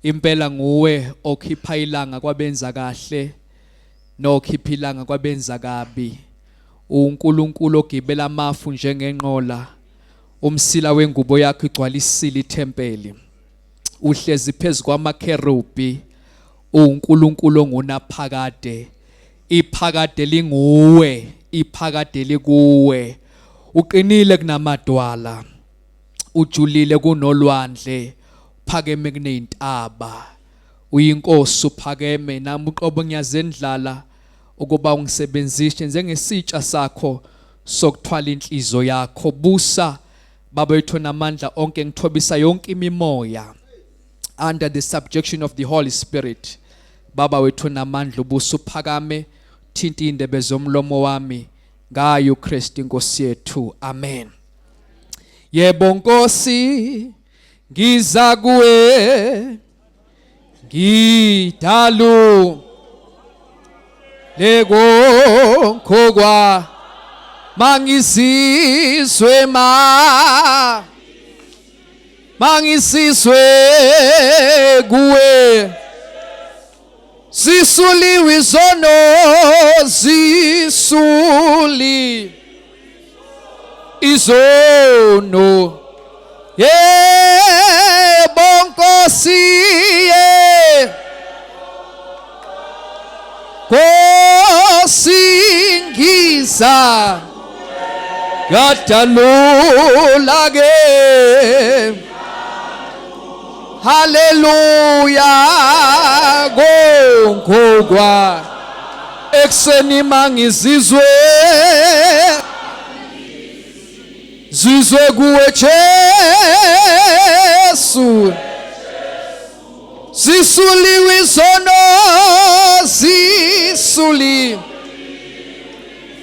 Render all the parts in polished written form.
Impela nguwe okhipha ilanga kwabenza kahle nokhipha ilanga kwabenza kabi. UNkulunkulu ogibela amafu njengenqola, umsila wengubo yakho igcwalisile ithempeli. Uhlezi phezu kwamakherubhi, uNkulunkulu ongunaphakade. Iphakade linguwe, iphakade likuwe. Uqinile kunamadwala, ujulile kunolwandle, phakeme kuneyintaba. Uyinkosi uphakeme, nami uqobo ngiyazendlala ukuba ungisebenzise njengesitsha sakho sokuthwala inhliziyo yakho. Busa Baba wethu namandla onke, ngithobisa yonke imimoya under the subjection of the Holy Spirit. Baba wethu namandla, ubuso uphakame, thinta indebe zomlomo wami ngayo Kristu inkosi yethu. Amen. Yebo Nkosi, ngiza kuwe ngidalu lekonkhokwa mangisizwe ma mangisizwe kuwe zisuliwe izono zisuli izono yebo Nkosi ye Nkosi ngiza ngadalula ke haleluya konkokwa ekuseni mangizizwe zizwe kuwe Jesu zisuliwe izono zisuli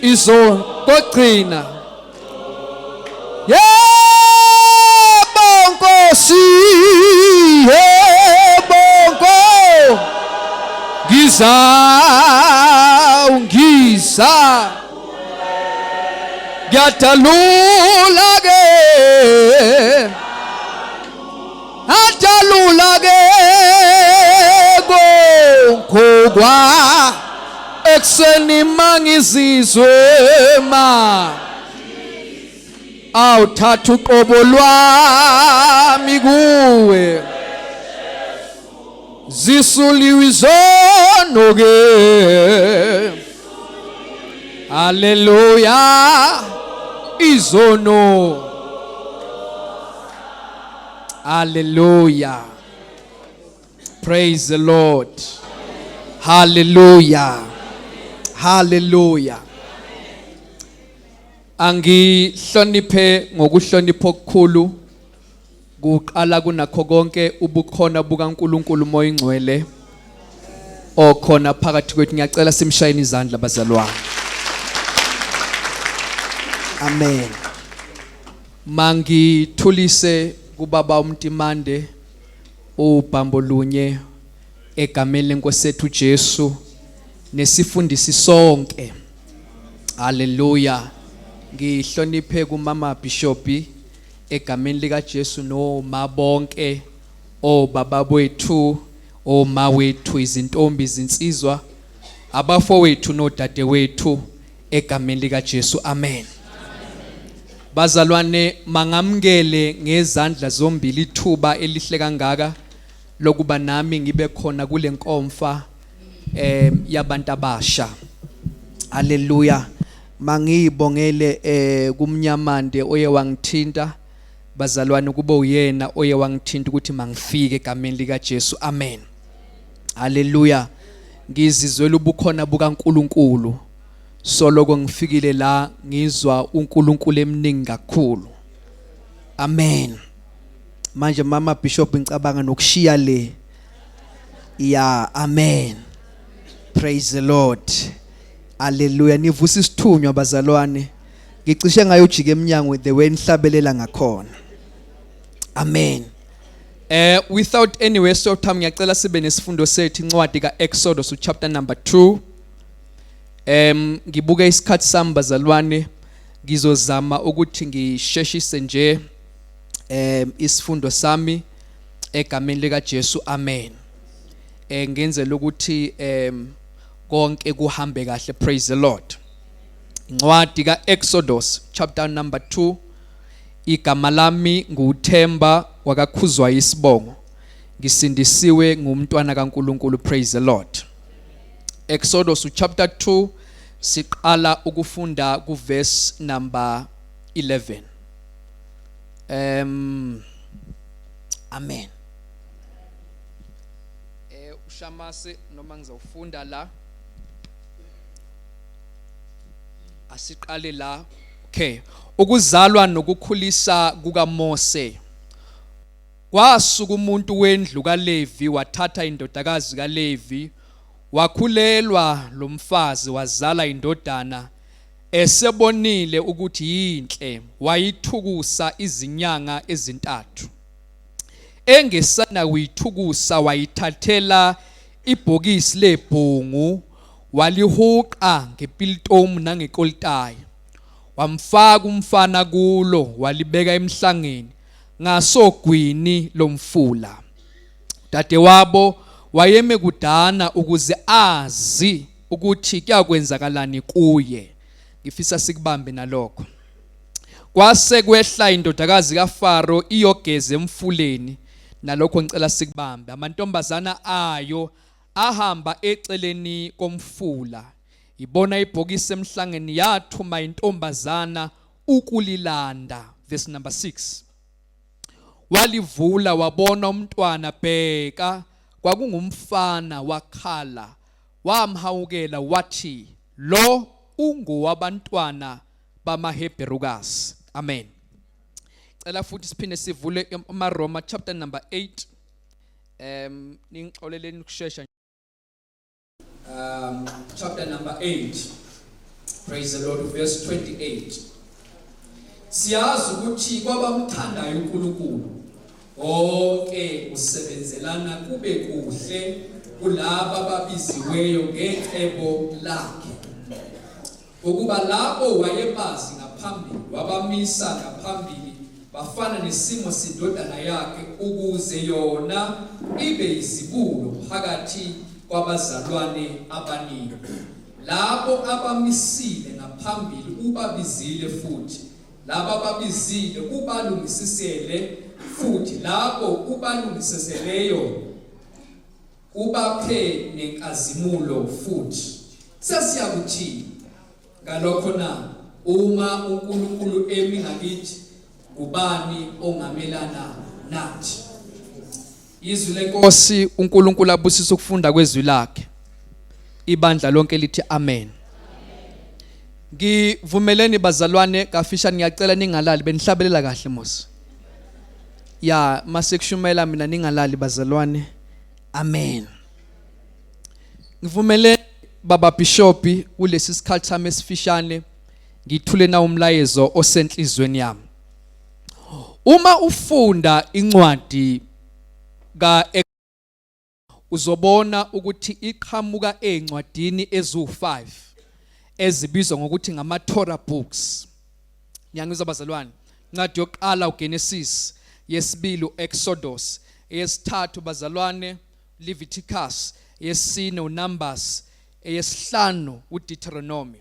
izono kogcina yebo Nkosi yebo Nkosi ngiza ngiza ngiyadalula ke adalula ke konkhokwa ekuseni mangizizwe ma awuthatha uqobo lwami kuwe zisuliwe izono ke haleluya izono haleluya praise the Lord haleluya haleluya angihloniphe ngokuhlonipha okukhulu kuqala kunakho konke ubukhona bukaNkuluNkulu uMoya ingcwele okhona phakathi kwethu. Ngiyacela simshayeni izandla bazalwane. Amen. Mangithulise kubaba uMtimande ubhambo lunye egameni lenkosi ethu Jesu nesifundisi sonke. Haleluya. Ngihloniphe kumama Bishop egameni likaJesu noma bonke obaba wethu, oma wethu, izintombi, izinsizwa, abafowethu nodadewethu egameni likaJesu. Amen. Bazalwane, mangamukele ngezandla zombili ithuba elihle kangaka lokuba nami ngibe khona kule nkomfa yabantu abasha. Haleluya. Mangiyibongele kumnyamande oye wangithinta bazalwane, kube uyena oye wangithinta ukuthi mangifike egameni lika Jesu. Amen. Haleluya. Ngizizwela ubukhona bukaNkuluNkulu soloko ngifikile la, ngizwa uNkulunkulu emningi kakhulu. Amen. Manje mama Bishop ngicabanga nokushiya le ya. Amen. Praise the Lord. Haleluya. Nivusa isithunywa bazalwane. Ngicishe ngayojika eminyango the way nihlabelela ngakhona. Amen. Without any waste of time ngiyacela sibe nesifundo sethu incwadi kaExodus chapter number 2. Ngibuke isikhathi sami bazalwane, ngizozama ukuthi ngisheshise nje isifundo sami. Egameni lika Jesu, amen. Ngenzela ukuthi konke kuhambe kahle. Praise the Lord. Incwadi kaExodus chapter number 2. Igama lami nguThemba wakaKhuzwa isibongo. Ngisindisiwe ngumntwana kaNkuluNkulu. Praise the Lord. Exodus chapter 2, siqala ukufunda ku verse number 11. Amen. Ushamase noma ngizofunda la. Asiqale la. Okay. Ukuzalwa nokukhulisa kukaMose. Kwasuka umuntu wendlu kaLevi wathatha indodakazi kaLevi, wakhulelwa lo mfazi, wazala indodana. Esebonile ukuthi yinhle, wayithukusa izinyanga ezintathu. Engesana kuyithukusa, wayithathela ibhokisi lebhungu, walihuqa ngepilitomu nangekolitayi, wamfaka umfana kulo, walibeka emhlangeni ngasogwini lomfula. Dadewabo wayeme kudana ukuze azi ukuthi kuyakwenzakalani kuye. Ngifisa sikubambe nalokho. Kwase kwehla indodakazi kaFaro iyogeza emfuleni, nalokho ngicela sikubambe. Amantombazana ayo ahamba eceleni komfula, ibona ibhokisi emhlangeni, yathuma intombazana ukulilanda. Verse number 6. Walivula, wabona umntwana, bheka kwakungumfana, wakhala. Wamhawukela, wathi, lo ungowabantwana bamaHebherukazi. Amen. Cela futhi siphinde sivule amaRoma chapter number 8. Ningixoleleni ukushesha. Chapter number 8. Praise the Lord, verse 28. Siyazi ukuthi kwabamthandayo uNkulunkulu konke kusebenzelana kube kuhle kulaba ababiziweyo ngecebo lakhe. Ngokuba labo wayebazi ngaphambili wabamisa ngaphambili bafana nesimo sendodana yakhe, ukuze yona ibe izibulo phakathi kwabazalwane abaningi. Labo abamisile ngaphambili ubabizile futhi, labo ababizile ubalungisisele futhi, labo ubalungisiseleyo ubaphe nenkazimulo futhi. Sesiyakuthini ngalokho na? Uma uNkulunkulu emi ngakithi, ngubani ongamelana nathi? Izwi lenkosi. uNkulunkulu abusise ukufunda kwezwi lakhe. Ibandla lonke lithi amen. Ngivumeleni bazalwane kafishane, ngiyacela ningalali, benihlabelela kahle mos. Ya, mase kushumela mina ningalali bazalwane. Amen. Ngivumele baba Bishop kulesi sikhathi sami esifishane ngithule na umlayezo osenhlizweni yami. Uma ufunda incwadi ka uzobona ukuthi iqhamuka ezincwadini eziwu5 ezibizwa ngokuthi ngama Torah books. Ngiyangizwa bazalwane. Incwadi yokuqala uGenesis, yesibili uExodus, eyesithathu bazalwane Leviticus, eyesine uNumbers, eyesihlanu uDeuteronomy.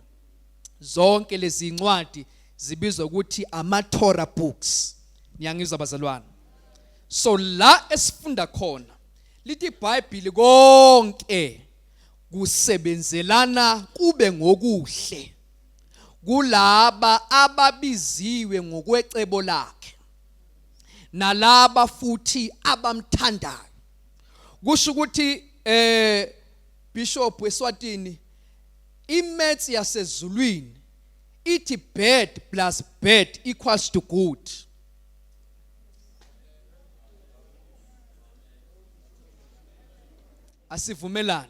Zonke lezi incwadi zibizwa ukuthi ama Torah books. Niyangizwa bazalwane? So la esifunda khona lithi iBhayibheli konke kusebenzelana kube ngokuhle kulaba ababiziwe ngokwecebo lakhe nalaba futhi abamthandayo. Kusho ukuthi Bishop eSwatini, imaths yasezulwini ithi bad plus bad equals to good. Asivumelane.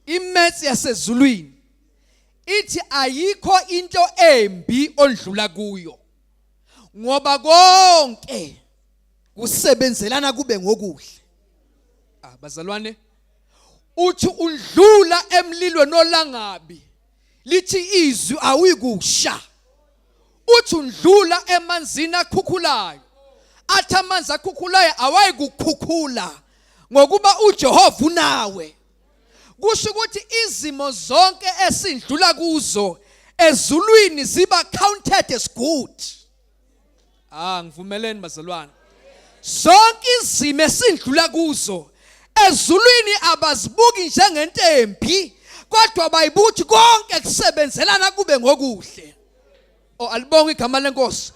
Imaths yasezulwini ithi ayikho into embi ondlula kuyo, ngoba konke kusebenzelana kube ngokuhle. Ah bazalwane, uthi undlula emlilweni olangabi, lithi izwi awuyikusha. Uthi undlula emanzini akhukhulayo, Athi amanzi akhukhulayo awayikukhukhula ngokuba uJehova unawe. Kusho ukuthi izimo zonke esindlula kuzo ezulwini ziba counted as good. Ah, ngivumeleni bazalwane. Zonke izimo esindlula kuzo ezulwini abazibuki njengento embi kodwa bayibuthi konke kusebenzelana kube ngokuhle. Oh, alibonge igama lenkosi.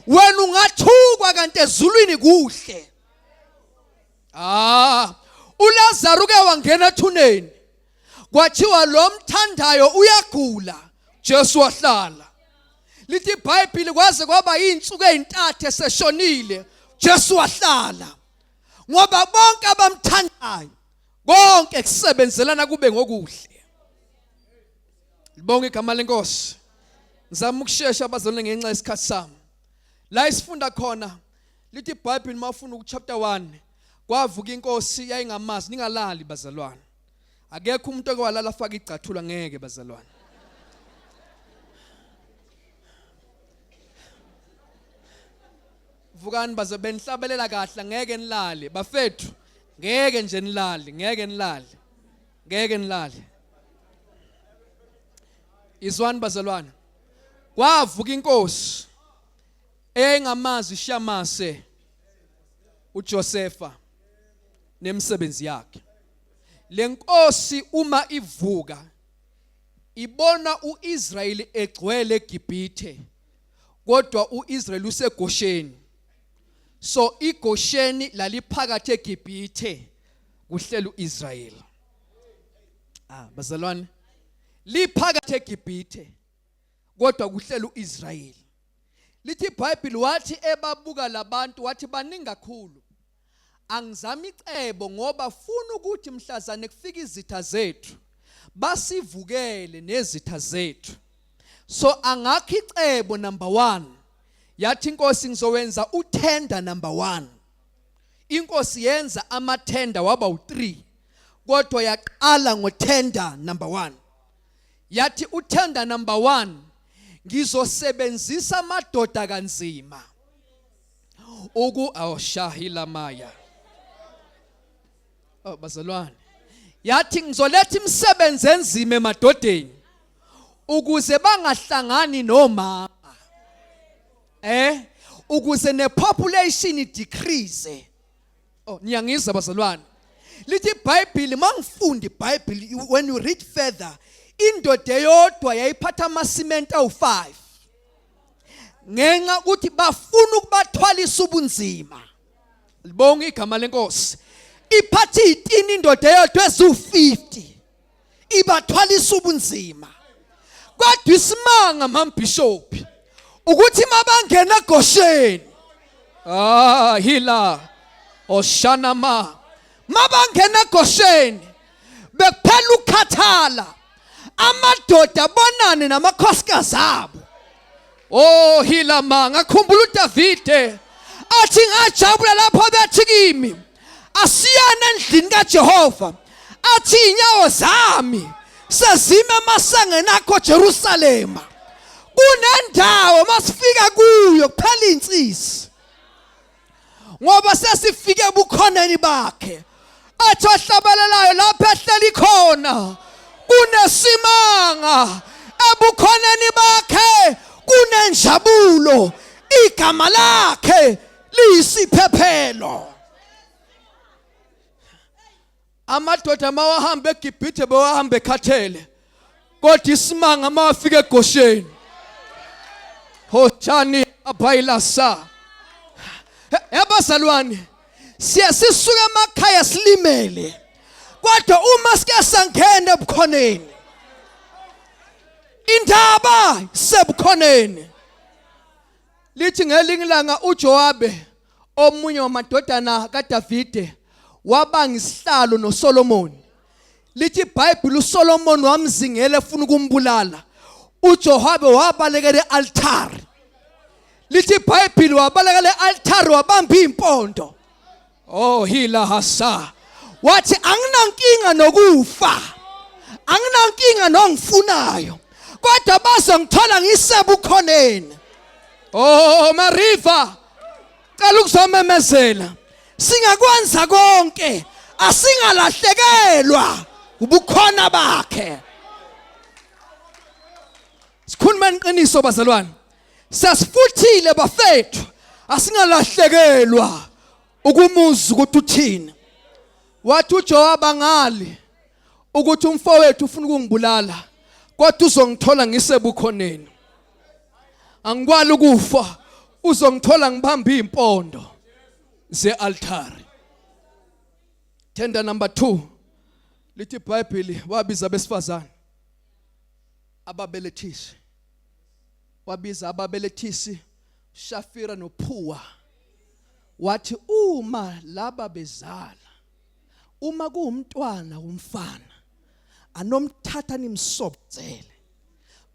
Wena ungathukwa kanti ezulwini kuhle. Ah, uLazaru ke wangena ethuneni. Kwathiwa lo mthandayo uyagula. Jesu wahlala. Lithi iBhayibheli kwaze kwaba izinsuku ezintathu eseshonile. Jesu wahlala. Ngoba bonke abamthandayo konke kusebenzelana kube ngokuhle. Libonge igama lenkosi. Ngizama ukushesha abazalwane ngenxa yesikhathi sami. La isifunda khona lithi iBhayibheli mawufuna ukuchapter 1 kwavuka inkosi yayingamazi ningalali bazalwane. Akekho umuntu oke walala afaka igcathula ngeke bazalwane. Vukani baze benihlabelela kahle ngeke nilale bafethu ngeke nje nilale ngeke nilale ngeke nilale. Izwani bazalwane. Kwavuka inkosi eyayingamazi Shamase uJosefa nemisebenzi yakhe. Lenkosi uma ivuka ibona uIsrayeli egcwele eGibhithe kodwa uIsrayeli useGosheni. So iGosheni laliphakathi eGibhithe kuhlela uIsrayeli. Ah bazalwane liphakathi eGibhithe kodwa kuhlela uIsrayeli. Lithi iBhayibheli wathi ebabuka labantu wathi baningi kakhulu. Angizama icebo ngoba funa ukuthi mhlazane kufika izitha zethu basivukele nezitha zethu. So angakho icebo number 1 yathi inkosi ngizowenza uthenda number 1. Inkosi yenza amathenda waba u3 kodwa yaqala ngothenda number 1. Yathi uthenda number 1 ngizosebenzisa amadoda kanzima uku awushahila maya. Oh bazalwane, yathi ngizoletha imisebenzi enzima emadodeni ukuze bangahlangani nomama, ukuze nepopulation decrease. Oh niyangizwa bazalwane. Lithi iBhayibheli mangifunda iBhayibheli when you read further indoda eyodwa yayiphatha amasimenti awu5 ngenxa ukuthi bafuna ukubathwalisa ubunzima. Libonga igama lenkosi. Iphatha izitini indoda eyodwa eziwu50 ibathwalisa ubunzima. Kodwa isimanga mam bishop ukuthi mabangena eGosheni ah hila oshana ma mabangena eGosheni bekuphela ukukhathala amadoda abonane namakhosikazi abo. Oh hila ma ngakhumbula uDavide athi ngajabula lapho bethi kimi asiyane endlini kaJehova, athi inyawo zami sezime emasangweni akho Jerusalema. Kunendawo masifika kuyo kuphela insisi ngoba sesifike ebukhoneni bakhe. Athi ohlabelelayo lapho ehleli khona kunesimanga, ebukhoneni bakhe kunenjabulo, igama lakhe liyisiphephelo. Amadoda mawahamba eGibhithe bewahamba ekhathele, kodwa isimanga mawafika eGosheni hoshani abayilasa. Yabazalwane, siye sisuke emakhaya silimele, kodwa uma sike sangena ebukhoneni, indaba sebukhoneni. Lithi ngelinye ilanga uJowabe omunye wamadodana kaDavide wabanga isihlalo noSolomon. Lithi iBhayibheli uSolomon wamzingela efuna ukumbulala. uJowabe wabalekela ealtar. Lithi iBhayibheli wabalekela ealtar wabamba impondo. Oh hila hasa. Wathi anginankinga nokufa. Anginankinga nongifunayo. Kodwa bazongithola ngisebukhoneni. Oh Mariva. Cela ukuzomemezela. Singakwenza konke, asingalahlekelwa ubukhona bakhe. Sikhuluma iqiniso bazalwane. Sasifuthile bafethu, asingalahlekelwa ukumuza ukuthi uthini. Wathi uJoab angali ukuthi umfowethu ufuna ukungibulala kodwa uzongithola ngisebukhoneni. Angikwali ukufa uzongithola ngibamba impondo ze-altare. Tender number 2 lithi iBhayibheli wabiza abesifazane ababelethisi wabiza ababelethisi Shafira noPhuwa wathi uma laba bezala uma kuwumntwana womfana anomthatha nimsobzele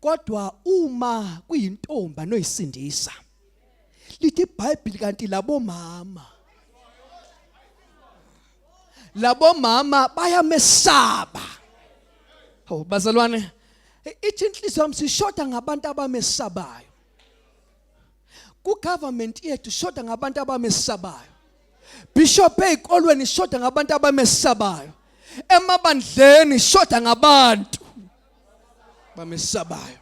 kodwa uma kuyintombi anoyisindisa lithi iBhayibheli kanti labomama labomama bayamesaba. Hawu bazalwane, ithi inhliziyo yami sishoda ngabantu abamesabayo. Ku government yethu shoda ngabantu abamesabayo. Bishop ezikolweni shoda ngabantu abamesabayo. Emabandleni shoda ngabantu bamesabayo.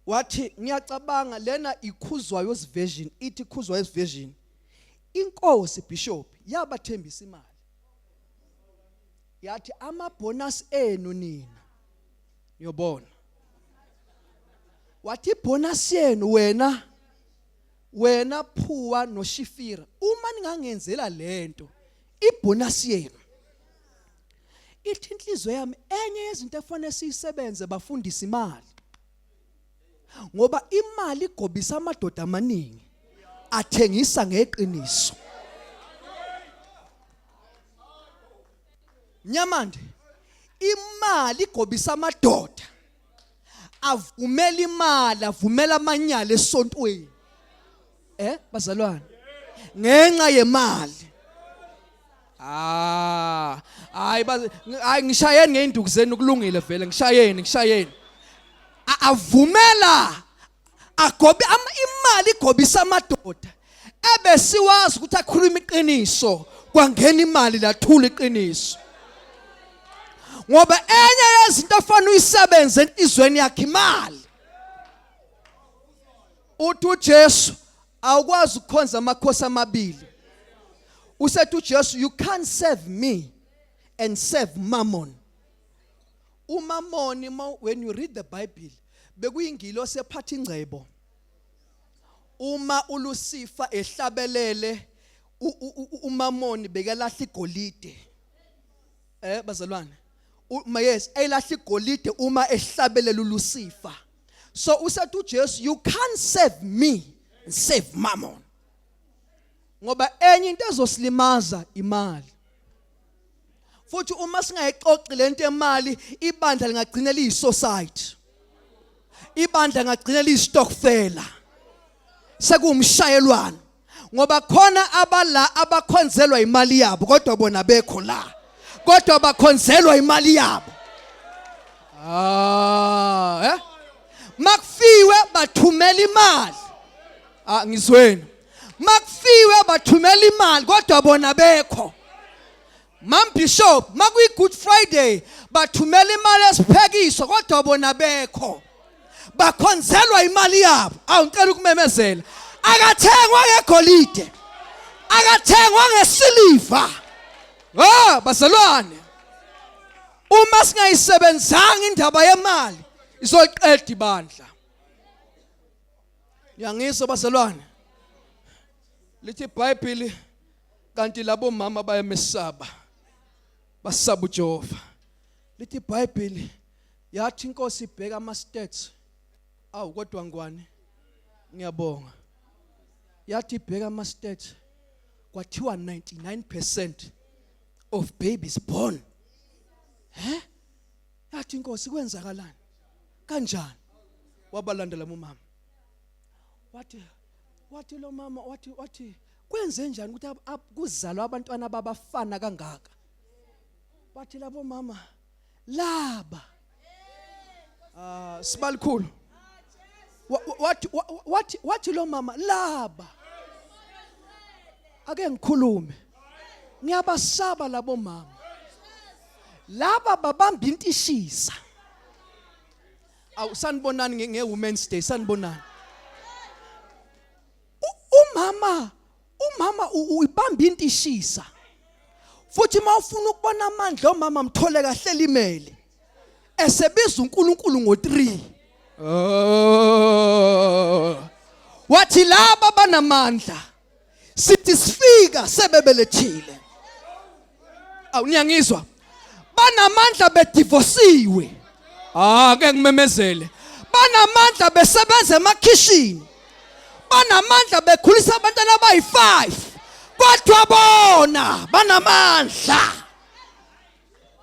Wathi ngiyacabanga lena ikhuzwayo's version, ithi khuzwayo's version. Inkosi bishop yabathembisa imali. Yathi amabonus enu nina niyobona. Wathi ibonus yenu wena wena Phuwa noShifira uma ningangenzela lento ibonus yenu. Ithi inhliziyo yami enye yezinto efanele siyisebenze bafundise imali. Ngoba imali igobisa amadoda amaningi athengisa ngeqiniso. Mnyamande imali igobisa amadoda avumela imali avumela amanyala esontweni. Bazalwane ngenxa yemali. Ah, hayi hayi ngishayeni ngeinduku zenu kulungile vele ngishayeni ngishayeni. Avumela agobe imali igobisa amadoda ebesiwazi ukuthi akhuluma iqiniso kwangena imali lathula iqiniso. Ngoba enye yezinto afanele uyisebenze enhlizweni yakhe imali. Uthi uJesu awukwazi ukukhonza amakhosi amabili. Usethi uJesu you can't serve me and serve Mammon. uMammon when you read the Bible bekuyingilosi ephatha ingcebo. Uma uLucifer ehlabelele uMammon bekalahla igolide. Bazalwane uma yes elahla igolide uma ehlabelela uLucifer. So usethi uJesu you can't serve me and save Mammon. Ngoba enye into ezosilimaza imali. Futhi uma singayixoxi lento emali ibandla lingagcina liyi society. Ibandla lingagcina liyi stokfela. Sekuwumshayelwano. Ngoba khona abala abakhonzelwa imali yabo kodwa bona bekho la. Kodwa bakhonzelwa imali yabo. Makufiwe bathumela imali. Ngizweni. Makufiwe bathumela imali kodwa bona bekho. Mam Bishop makuyi Good Friday bathumela imali esiphekiso kodwa bona bekho. Bakhonzelwa imali yabo. Awu ngicela ukumemezela. Akathengwa ngegolide. Akathengwa ngesiliva. Ah bazalwane. Uma singayisebenzanga indaba yemali izoqeda ibandla. Ngiyangizwa bazalwane. Lithi iBhayibheli kanti labo mama bayamesaba. Basaba uJehova. Lithi iBhayibheli yathi inkosi ibheka ama stats. Awu kodwa ngwane ngiyabonga. Yathi ibheka ama stats kwathiwa 99% of babies born. He? Yathi inkosi kwenzakalani? Kanjani? Wabalandela umama. Wathi wathi lo mama wathi wathi kwenze njani ukuthi kuzalwa abantwana babafana kangaka? Bathi labo mama laba sibalikhulu. Wathi wathi wathi lo mama laba. Ake ngikhulume. Ngiyabasaba labo mama. Laba babamba into ishisa. Awu sanibonani nge Women's Day sanibonani. Umama umama uyibamba into ishisa. Futhi mawufuna ukubona amandla omama mthole kahle limele. Esebiza uNkulunkulu ngo3. Oh. Wathi laba banamandla sithi sifika sebebelethile. Awu niyangizwa? Banamandla bedivosiwe. Ah ke ngimemezele. Banamandla besebenza emakhishini. Banamandla bekhulisa abantwana abayi5. Kodwa bona banamandla.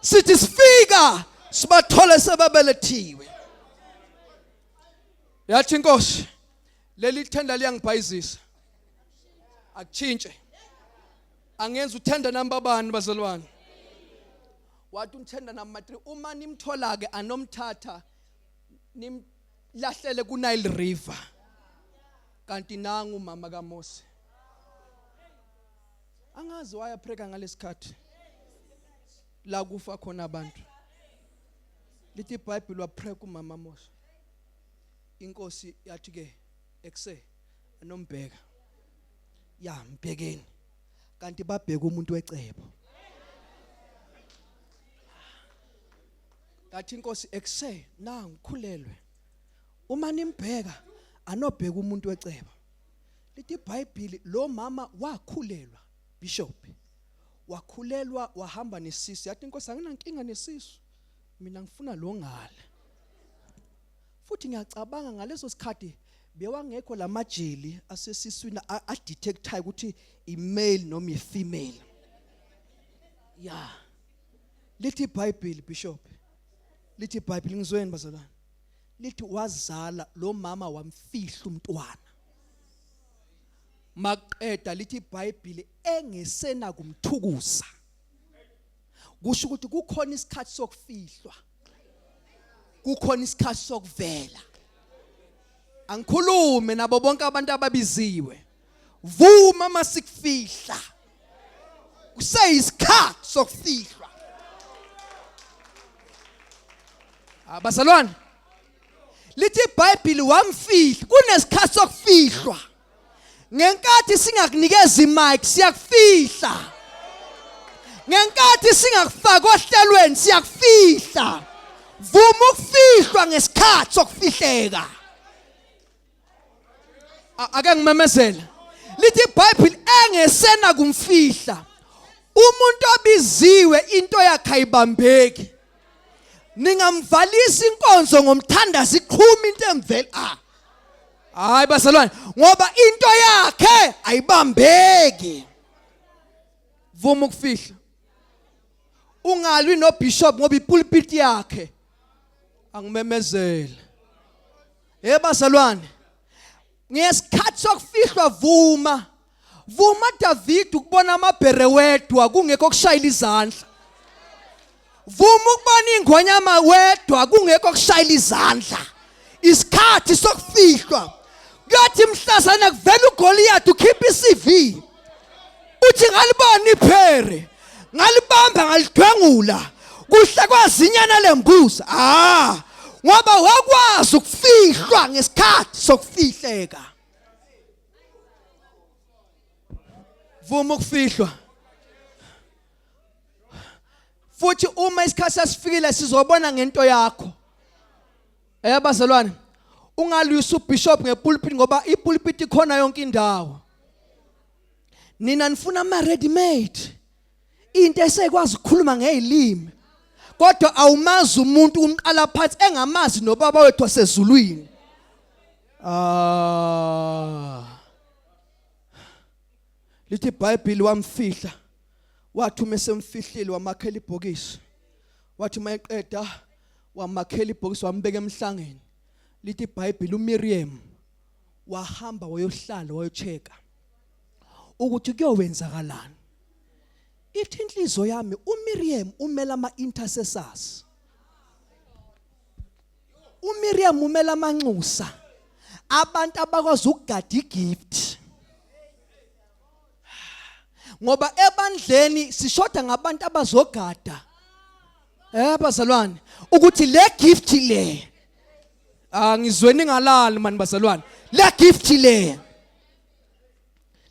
Sithi sifika sibathole sebebelethiwe. Yathi inkosi leli thenda liyangibhayizisa. Akutshintshe. Angenza uthenda namba bani bazalwane. Wathi umthenda namba 3 uma nimthola ke anomthatha nimlahlele ku Nile River. Kanti nangu mama kaMose. Angazi waya preka ngalesikhathi. La kufa khona abantu. Lithi iBhayibheli wapreka umama Mose. Inkosi yathi ke ekuse anombheka. Ya mbhekeni. Kanti babheka umuntu wecebo. Yathi inkosi ekuse nangikhulelwe. Uma nimbheka anobheka umuntu wecebo. Lithi iBhayibheli lo mama wakhulelwa bishop. Wakhulelwa wahamba nesisu. Yathi inkosi anginankinga nesisu. Mina ngifuna lo ngale. Futhi ngiyacabanga ngaleso sikhathi bewangekho lamajeli asesiswini a detectayo ukuthi i male noma i female. Ya. Lithi iBhayibheli bishop. Lithi iBhayibheli ngizweni bazalwane. Lithi wazala lo mama wamfihla umntwana. Maqeda lithi iBhayibheli engesena kumthukusa. Kusho ukuthi kukhona isikhathi sokufihlwa. Kukhona isikhathi sokuvela. Angikhulume nabo bonke abantu ababiziwe. Vuma masikufihla. Kuseyisikhathi sokufihlwa. Abazalwane lithi iBhayibheli wamfihla kunesikhathi sokufihlwa. Ngenkathi singakunikeza imic siyakufihla. Ngenkathi singakufaki ohlelweni siyakufihla. Vuma ukufihlwa ngesikhathi sokufihleka. Ake ngimemezele. Lithi iBhayibheli engesena kumfihla. Umuntu obiziwe into yakhe ayibambeki. Ningamvalisa inkonzo ngomthandazo iqhuma into emvela. Ah. Hayi bazalwane ngoba into yakhe ayibambeki. Vuma ukufihla. Ungalwi noBishop ngoba ipulpit yakhe. Angimemezele. Hey bazalwane. Ngesikhathi sokufihlwa vuma. Vuma David ukubona amabhere wedwa kungekho kushayela izandla. Vuma ukubona ingonyama wedwa kungekho kushayela izandla. Isikhathi sokufihlwa. Kuyothi mhlazana kuvela uGoliath ukhipha iCV. Uthi ngalibona iphere. Ngalibamba ngalidwengula. Kuhle kwazinyana lembuzi. Ah, ngoba wakwazi ukufihlwa ngesikhathi sokufihleka. Vuma ukufihlwa. Futhi uma isikhathi sesifikile sizobona ngento yakho. Eyabazalwane ungalwisa ubishop ngepulpit ngoba ipulpit ikhona yonke indawo. Nina nifuna ama ready made. Into esekwazi ukukhuluma ngezilimi. Kodwa awumazi umuntu umqala phansi engamazi nobaba wethu wasezulwini. Ah. Lithi iBhayibheli wamfihla. Wathi uma esemfihlile wamakhela ibhokisi. Wathi mayeqeda wamakhela ibhokisi wambeka emhlangeni. Lithi iBhayibheli uMiriam wahamba wayohlala wayocheka ukuthi kuyowenzakalani. Ithi inhliziyo yami uMiriam umela ama intercessors. uMiriam umela amanxusa abantu abakwazi ukugada igift. Ngoba ebandleni sishoda ngabantu abazogada. Eh bazalwane, ukuthi le gift le angizweni ngalali mani bazalwane. Le gift le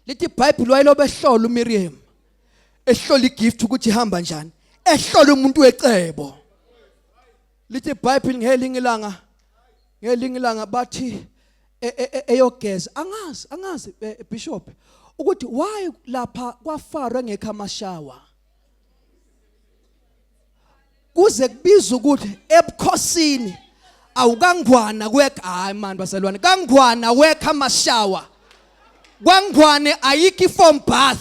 lithi iBhayibheli wayelobe ehlola uMiriam ehlola igift ukuthi ihamba njani ehlola umuntu wecebo lithi iBhayibheli ngelinye ilanga ngelinye ilanga bathi e, e, e, eyogeza angazi angazi bishop ukuthi why lapha kwaFaro engekho amashawa kuze kubiza ukuthi ebukhosini awukangwana kwekha hayi mani baselwane kangwana wekha amashawa kwangwane ayikho iform bath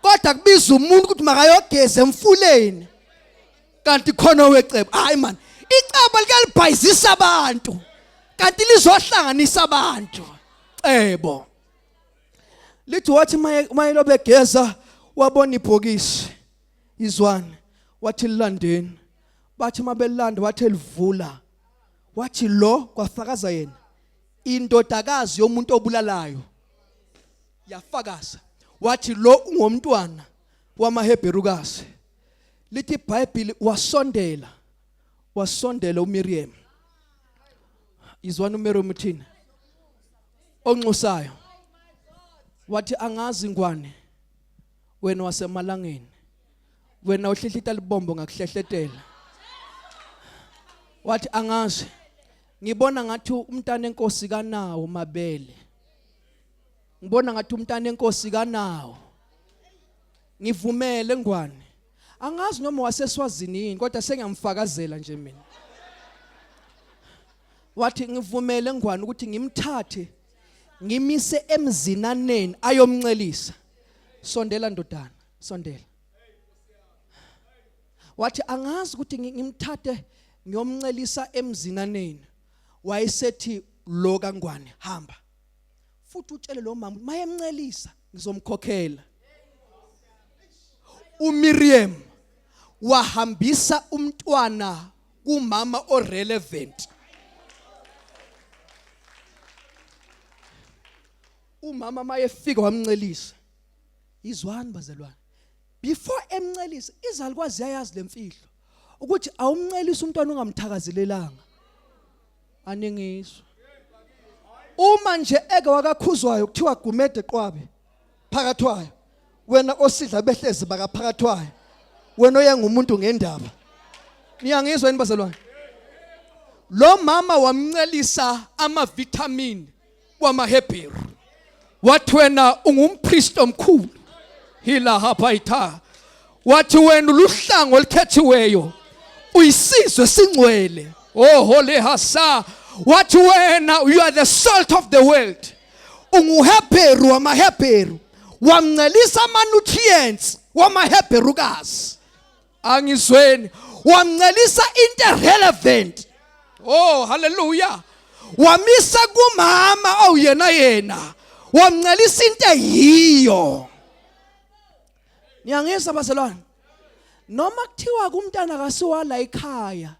kodwa kubiza umuntu ukuthi makayogeza emfuleni kanti khona wecebo hayi man icebo likalibhayizisa abantu kanti lizohlanganisa abantu cebo lithi wathi mayelobe geza wabona ibhokisi izwane wathi lilandeni bathi mabelilanda wathi elivula wathi lo kwafakaza yena indodakazi yomuntu obulalayo yafakaza wathi lo ungomntwana wamaHebherukazi lithi iBhayibheli wasondela wasondela uMiriam izwana uMiriam uthini onxusayo wathi angazi ngwane wena wasemalangeni wena uhlihlita libombo ngakuhlehletela wathi angazi ngibona ngathi umntana enkosi kanawo mabele ngibona ngathi umntana enkosi kanawo ngivumele ngwane angazi noma waseswazini yini kodwa sengiyamfakazela nje mina wathi ngivumele ngwane ukuthi ngimthathe ngimise emzinaneni ayomncelisa sondela ndodana sondela wathi angazi ukuthi ngimthathe ngiyomncelisa emzinaneni wayesethi lo kangwane hamba futhi utshele lo mama mayemncelisa ngizomkhokhela uMiriam wahambisa umntwana kumama orelevant umama mayefika wamncelisa izwani bazelwane before emncelisa izalukwazi yayazi lemfihlo ukuthi awumncelisa umntwana ungamthakazelelanga aningizwa uma nje eke wakakhuzwayo kuthiwa gumede qwabe phakathwayo wena osidla behlezi bakaphakathwayo wena oyengumuntu ngendaba niyangizwa yini bazalwane lo mama wamncelisa ama-vitamin wamaHebheru wathi wena ungumpriest omkhulu hila hapaitha wathi wena uluhlango olukhethiweyo uyisizwe singcwele oh holy hasa wathi wena you are the salt of the world unguHebheru wamaHebheru wamncelisa ama-nutrients wamaHebherukazi angizweni wamncelisa into relevant oh haleluya wamisa kumama owuyena yena wamncelisa into eyiyo niyangizwa bazalwane noma kuthiwa kumntana kasiwala ekhaya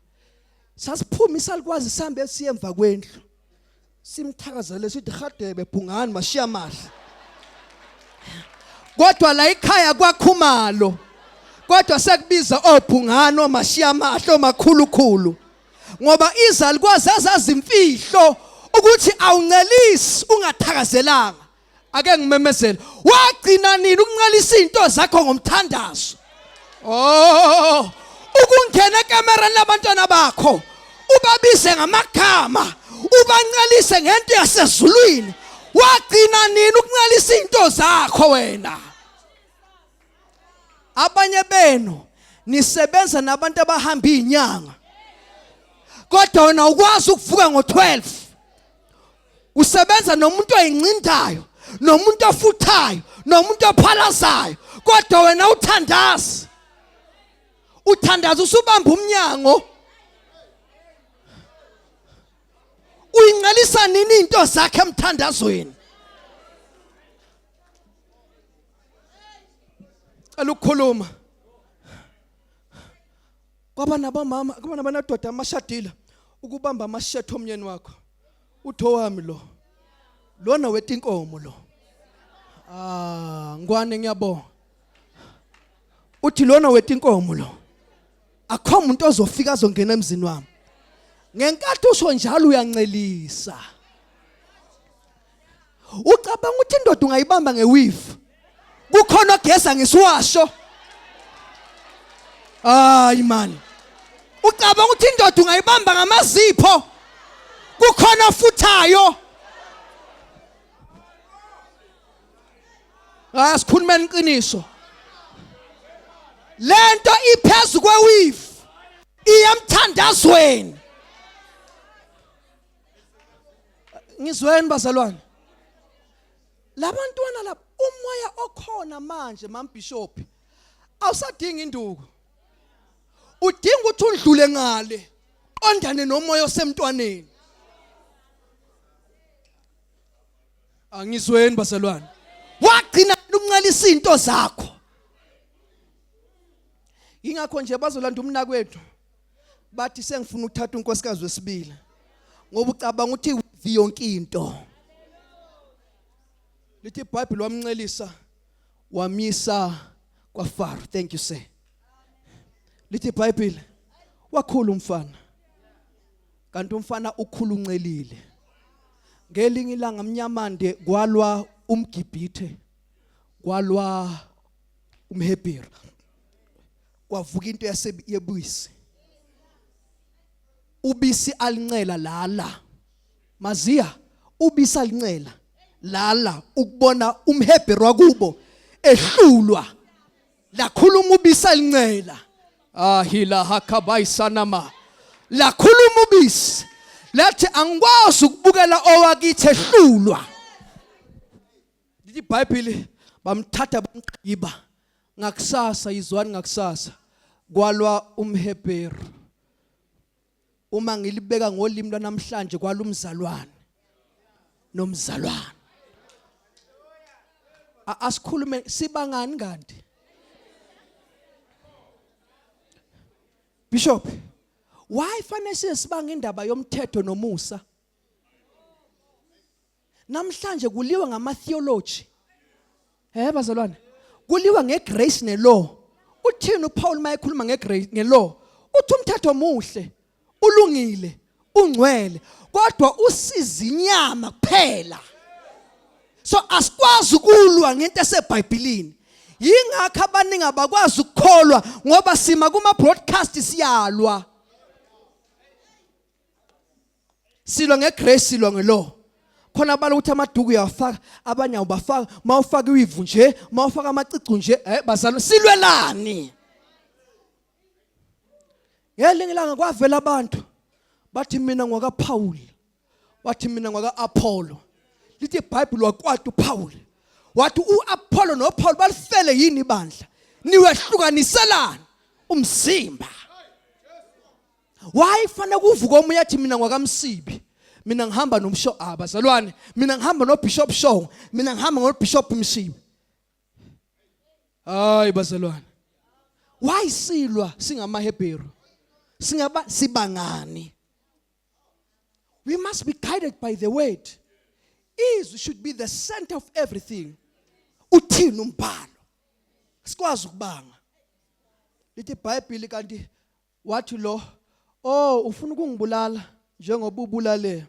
sasiphuma isalikwazi sihambe siye emva kwendlu simthakazele sithi hadebe bhungani mashiya mahle kodwa la ekhaya kwakhumalo kodwa sekubiza obhungani omashiya amahle omakhulukhulu ngoba izalikwazi azazimfihlo ukuthi awuncelisi ungathakazelanga ake ngimemezele wagcina nini ukuncelisa izinto zakho ngomthandazo oh ukungena ekamereni labantwana bakho ubabize ngamagama ubancelise ngento yasezulwini wagcina nini ukuncelisa izinto zakho wena abanye benu nisebenza nabantu abahamba izinyanga kodwa wena ukwazi ukuvuka ngo-12 usebenza nomuntu oyincindayo nomuntu ofuthayo nomuntu ophalazayo kodwa wena uthandaza uthandaza usubamba umnyango uyincelisa nini into zakhe emthandazweni cela ukukhuluma kwaba nabomama kwaba nabanadoda amashadile ukubamba amashethe omnyeni wakho utho wami lo lona wetinkomo lo ah ngwane ngiyabonga. Uthi lona wetinkomo lo. Akho umuntu ozofika azongena emzini wami. Ngenkathi usho njalo uyancelisa. Ucabanga ukuthi indoda ungayibamba ngeweave. Kukhona ogeza ngesiwasho. Hayi man. Ucabanga ukuthi indoda ungayibamba ngamazipho. Kukhona ofuthayo. Hayi sikhulumeni iqiniso. Lento iphezulu kweweave. Iyamthandazweni. Ngizweni bazalwane. Labantwana laba umoya okhona manje mam bishop awusadingi induku. Udinga ukuthi undlule ngale qondane nomoya osemntwaneni. Angizweni bazalwane. Wagcina ukuncelisa izinto zakho. Ingakho nje bazolanda umnakwethu bathi sengifuna ukuthatha unkosikazi wesibili ngoba ucabanga ukuthi ivi yonke into. Lithi iBhayibheli wamncelisa wamisa kwaFaro. Thank you sir. Lithi iBhayibheli wakhula umfana. Kanti umfana ukhula uncelile. Ngelinye ilanga mnyamande kwalwa umGibhithe kwalwa umHebheru. Kwavuka into yasebuyisi. Ubisi alincela lala. Maziya ubisi alincela lala ukubona umHebheru wakubo ehlulwa. Lakhuluma ubisi alincela. Ahila hakabayisanama. Lakhuluma ubisi. Lathi angikwazi ukubukela owakithi ehlulwa. Lithi iBhayibheli bamthatha bamgqiba ngakusasa izwani ngakusasa kwalwa umHebheru. Uma ngilibeka ngolimi lwanamhlanje kwalwa umzalwane nomzalwane. Asikhulume sibangani kanti? Bishop, why fanele sibanga indaba yomthetho nomusa? Namhlanje kuliwa ngama theology. Eh bazalwane, kuliwa ngegrace nelaw. Uthini uPaul mayekhuluma ngegrace ngelaw? Uthi umthetho muhle, ulungile, ungcwele, kodwa usiza inyama kuphela. So asikwazi ukulwa ngento eseBhayibhelini. Yingakho abaningi abakwazi ukukholwa ngoba sima kuma broadcast siyalwa. Silwa ngegrace silwa ngelaw. Khona bala ukuthi amaduku uyawafaka abanye awubafaka mawufaka iwivu nje mawufaka amacicu nje eh bazalwa silwelani. Ngelinye ilanga kwavela abantu bathi mina ngwakaPaul wathi mina ngwaka-Apollo. Lithi iBhayibheli wakwata uPaul wathi uApollo noPaul balifele yini ibandla niwehlukaniselani umzimba. Why fanele kuvuka omunye athi mina ngwakamsibi mina ngihamba nomsho abazalwane mina ngihamba noBishop Shongwe mina ngihamba ngoBishop Msibi. Hayi bazalwane. Why silwa singamaHebheru? Singaba sibangani? We must be guided by the word. Izwi should be the center of everything. Uthini umbhalo? Sikwazi ukubanga. Lithi iBhayibheli kanti wathi lo oh ufuna ukungibulala njengoba ubulale.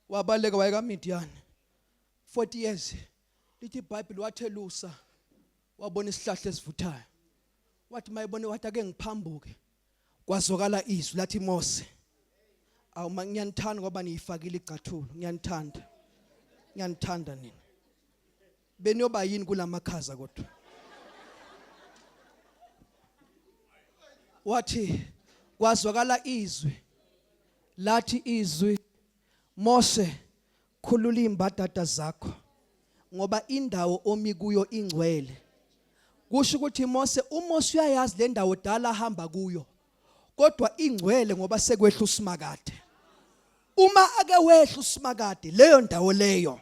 Wabaleka wayekaMidian. 40 years. Lithi iBhayibheli wathelusa wabona isihlahla esivuthayo. Wathi mayibone wathi ake ngiphambuke. Kwazwakala izwi lathi Mose awu ngiyanithanda ngoba niyifakile igcathulo ngiyanithanda. Ngiyanithanda nina. Beniyoba yini kulamakhaza kodwa? Wathi kwazwakala izwi lathi izwi Mose khulula imbadada zakho ngoba indawo omi kuyo ingcwele. Kusho ukuthi Mose uMose uyayazi le ndawo dala ahamba kuyo kodwa ingcwele ngoba sekwehla usimakade. Uma ake wehla usimakade leyo ndawo leyo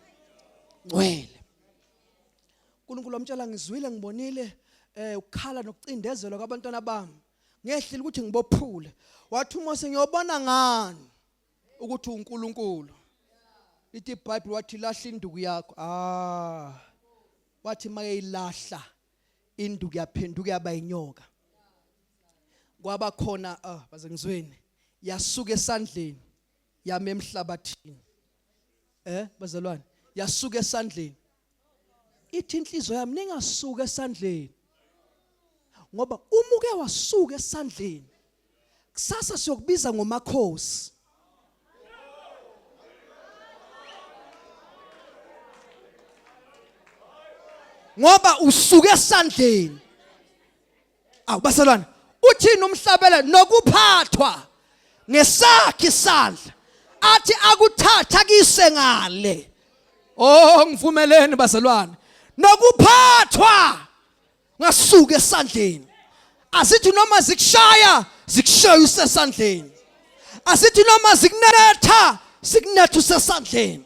ngcwele. uNkulunkulu wamtshela ngizwile ngibonile eh ukukhala nokucindezelwa kwabantwana bami ngehlile ukuthi ngibophule. Wathi uMose ngiyobona ngani ukuthi uNkulunkulu. Lithi iBhayibheli wathi lahla induku yakho. Ah. Wathi mayeyilahla Induku yaphenduka yaba inyoka. Kwaba khona ah baze ngizweni yasuka esandleni yama emhlabathini. Eh bazalwane yasuka esandleni. Ithi inhliziyo yami ningasuka esandleni. Ngoba uma uke wasuka esandleni kusasa siyokubiza ngomakhosi. Ngoba usuke esandleni. Awu basalwane uthini umhlabele nokuphathwa ngesakhe isandla athi akuthatha kise ngale. Oh ngivumeleni bazalwane nokuphathwa ngasuka esandleni. Asithi noma zikushaya zikushaya usesandleni. Asithi noma zikunetha sikunetha usesandleni.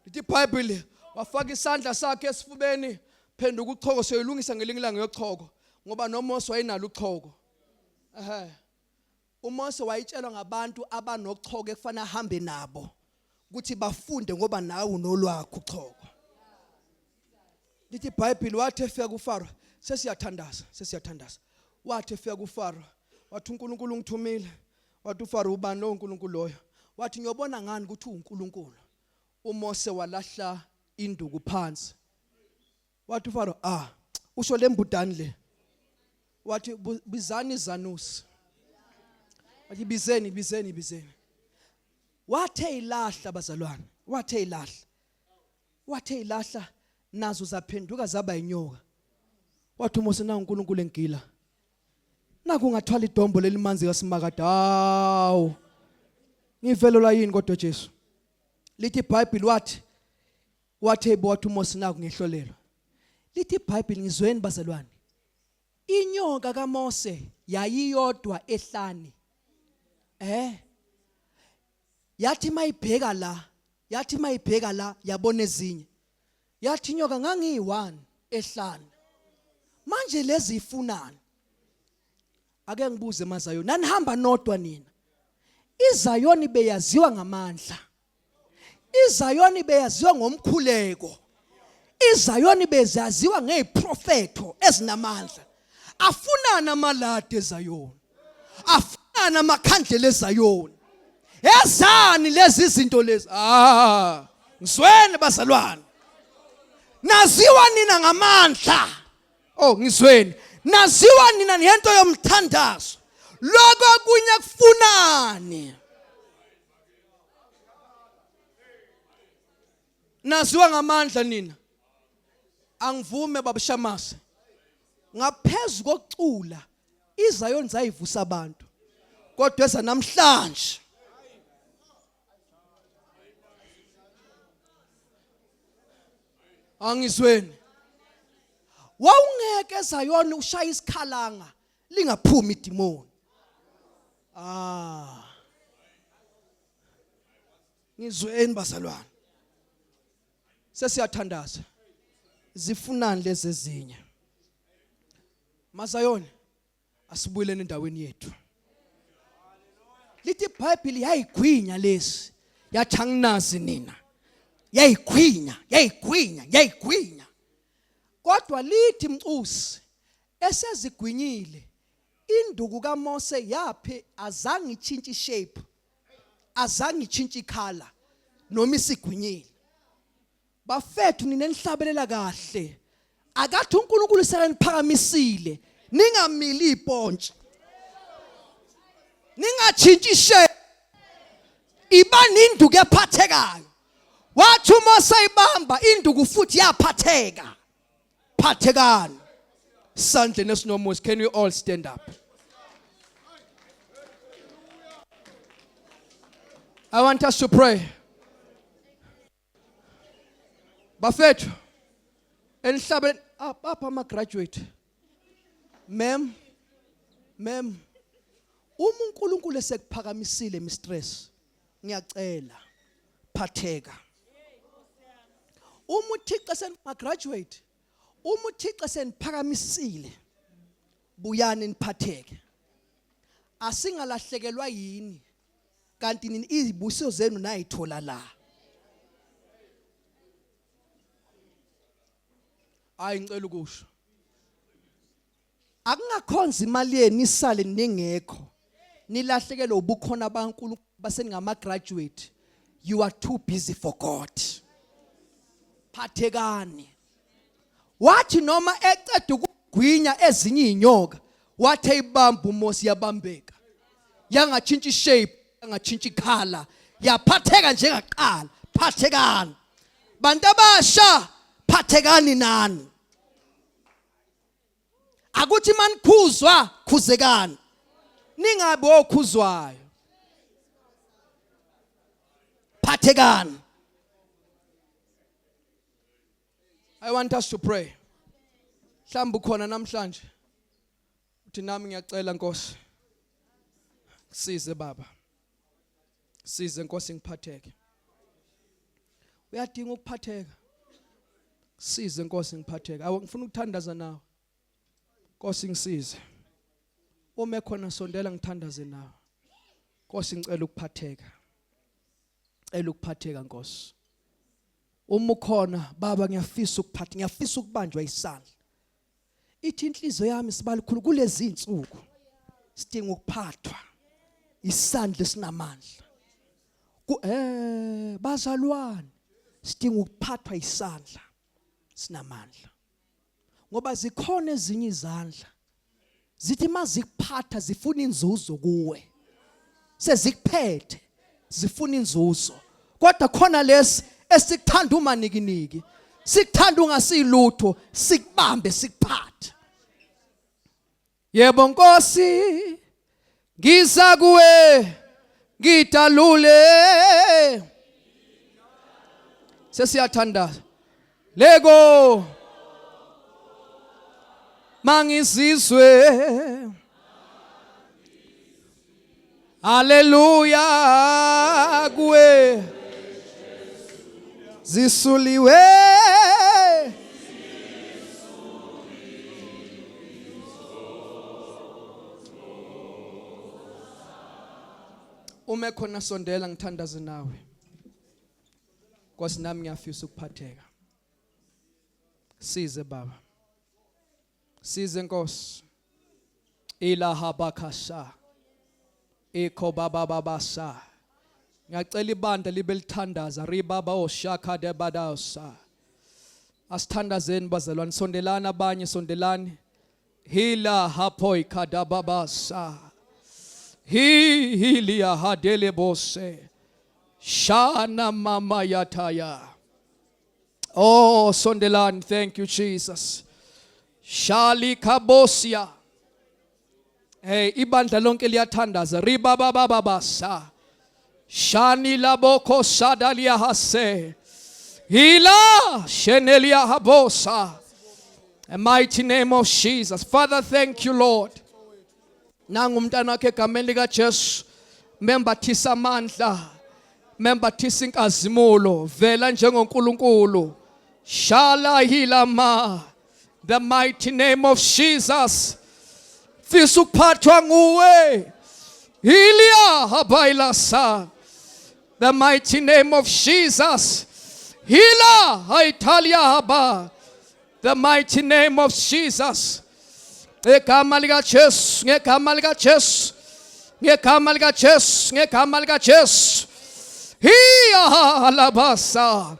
Lithi iBhayibheli wafaka isandla sakhe esifubeni phenduka uchoko soyilungisa ngelinye ilanga yochoko ngoba noMose wayenalo uchoko. Ehhe. UMose wayitshelwa ngabantu abanochoko ekufanele ahambe nabo ukuthi bafunde ngoba nawe unolwakho uchoko. Lithi iBhayibheli wathi efika kuFaro sesiyathandaza sesiyathandaza. Wathi efika kuFaro wathi uNkulunkulu ungithumile. Wathi uFaro ubani lowo uNkulunkulu loyo? Wathi ngiyobona ngani ukuthi uNkulunkulu. uMose walahla induku phansi. Wathi uFaro ah usho lembudani le. Wathi bizani izanusi. Wathi bizeni bizeni bizeni. Wathe ilahla bazalwane, wathe ilahla. Wathe ilahla nazo zaphenduka zaba inyoka. Wathi uMose na uNkulunkulu engila. Naku ngathwala idombo lelimanzi kaSimakade. Hawu. Ngivelelwa yini kodwa Jesu? Lithi iBhayibheli wathi wathi ebo wathi uMose naku ngehlolelwa. Lithi iBhayibheli ngizweni bazalwane. Inyoka kaMose yayiyodwa ehlane. Eh? Yathi mayibheka la, yathi mayibheka la yabona ezinye. Yathi inyoka ngangiyi-one ehlane. Manje lezi ifunani? Ake ngibuze emaZayoni, nanihamba nodwa nina. IZayoni beyaziwa ngamandla. IZayoni beyaziwa ngomkhuleko. IZayoni bezaziwa ngeziprofetho ezinamandla. Afunana amaladi eZayoni. Afunana amakhandlela eZayoni. Ezani lezi zinto lezi. Ah, ngizweni bazalwane. Naziwa nina ngamandla. Oh ngizweni. Naziwa nina ngento yomthandazo. Lokho kunye kufunani? Naziwa ngamandla nina. Angivume babushamase. Ngaphezulu kokucula iZayoni zayivusa abantu. Kodwa eza namhlanje Angizweni. Wawungeke eZayoni ushaya isikhalanga lingaphumi idimoni. Ah. Ngizweni bazalwane. Sesiyathandaza. Zifunani lezi ezinye? Mazayoni asibuyeleni endaweni yethu. Lithi iBhayibheli yayigwinya lesi. Yathi anginazi nina. Yayigwinya, yayigwinya, yayigwinya. Kodwa lithi mcusi esezigwinyile induku kaMose yaphe azange itshintshe shape. Azange itshintshe ikhala noma isigwinyile. Bafethu nina enihlabelela kahle. Akathi uNkulunkulu sekaniphakamisile. Ningamili ipontshi. Ningatshintshi shape. Iba ninduku ephathekayo. Wathi uma sayibamba induku futhi yaphatheka. Phathekani. Sandleni esinomusa. Can we all stand up? I want us to pray. Bafethu enihlabeni apha ama graduate. Ma'am, ma'am uma uNkulunkulu esekuphakamisile mistress ngiyacela phatheka. Uma uThixo esema graduate uma uThixo eseniphakamisile buyani niphatheke. Asingalahlekelwa yini kanti nini izibusiso zenu nayithola la. Hayi ngicela ukusho. Akungakhonza imali yenu isale ningekho. Nilahlekelwe ubukhona baNkulunkulu baseningama graduate. You are too busy for God. Phathekani. Wathi noma eceda ukugwinya ezinye izinyoka, wathi eyibamba uMose yabambeka. Yangatshintsha ishape, yangatshintsha ikhala, yaphatheka njengaqala. Phathekani. Bantu abasha, phathekani nani. Akuthi manikhuzwa khuzekani. Ningabi okhuzwayo. Phathekani. I want us to pray. Mhlawumbe ukhona namhlanje. Uthi nami ngiyacela Nkosi. Size baba. Size Nkosi ngiphatheke. Uyadinga ukuphatheka. Size Nkosi ngiphatheke. Awu ngifuna ukuthandaza nawe. Nkosi ngisize. Uma ekhona sondela ngithandaze nawe. Nkosi ngicela ukuphatheka. Cela ukuphatheka Nkosi. Uma ukhona baba ngiyafisa ukuphatha, ngiyafisa ukubanjwa isandla. Ithi inhliziyo yami sibalikhulu kulezi insuku sidinga ukuphathwa isandla esinamandla. Ku eh bazalwane sidinga ukuphathwa isandla sinamandla. Ngoba zikhona ezinye izandla zithi mazikuphatha zifuna inzuzo kuwe. Sezikuphethe zifuna inzuzo. Kodwa khona lesi esikuthanda umanikiniki. Sikuthanda ungasilutho sikubambe sikuphathe. Yebo Nkosi ngiza kuwe ngidalule sesiyathandaza leko mangizizwe Haleluya kuwe zisuliwe Uma khona sondela ngithandaze nawe Nkosi nami ngiyafisa ukuphatheka Size baba Size Nkosi Ilaha bakasha Ikho baba babasa Ngiyacela ibandla libe lithandaza ribaba oshaka de badasa Asithandazeni bazalwane sondelani abanye sondelani Hila hapoi kadababasa Hi hilia hadele bose Shana mama yataya Oh sondelani thank you Jesus Shali kabosia Hey ibandla lonke liyathandaza ribaba baba basa Shani laboko sadalia hase Hila shenelia habosa The mighty name of Jesus Father thank you Lord Nangu umntana wakhe egameni lika Jesu membathisa amandla membathisa inkazimulo vela njengoNkulunkulu shala hilama the mighty name of Jesus fisa ukuphathwa nguwe hilia habailasa the mighty name of Jesus hila haitalia haba the mighty name of Jesus ngegama likaJesu ngegama likaJesu ngegama likaJesu ngegama likaJesu hiya labasa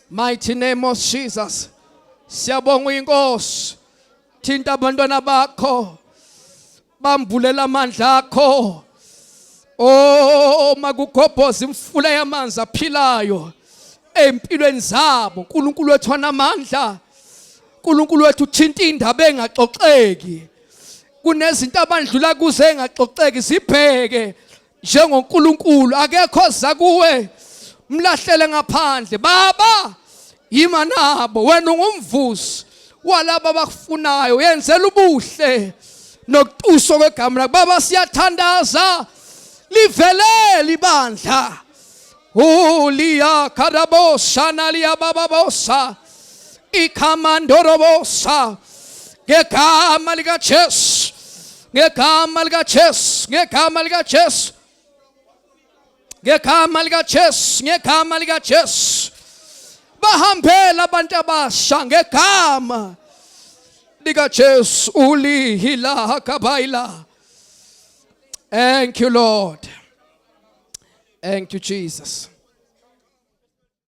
mighty name of Jesus siyabonga inkosi thinta abantwana bakho bambulela amandla akho oh makugobhoza imfula yamanzi aphilayo empilweni zabo uNkulunkulu wethu anamandla uNkulunkulu wethu uthinta indaba engaxoxeki kunezinto abandlula kuze engaxoxeki zibheke njengoNkulunkulu akekho oza kuwe mlahlele ngaphandle baba yima nabo wena ungumvuzi walaba abakufunayo yenzela ubuhle nokutuswa kwegama lakho baba siyathandaza livelele ibandla uliya karabosa naliya bababosa ikhamandorobosa ngegama likaJesu ngegama likaJesu ngegama likaJesu ngegama likaJesu ngegama likaJesu bahambela abantu abasha ngegama likaJesu ulihila kabayila. Thank you, Lord. Thank you, Jesus.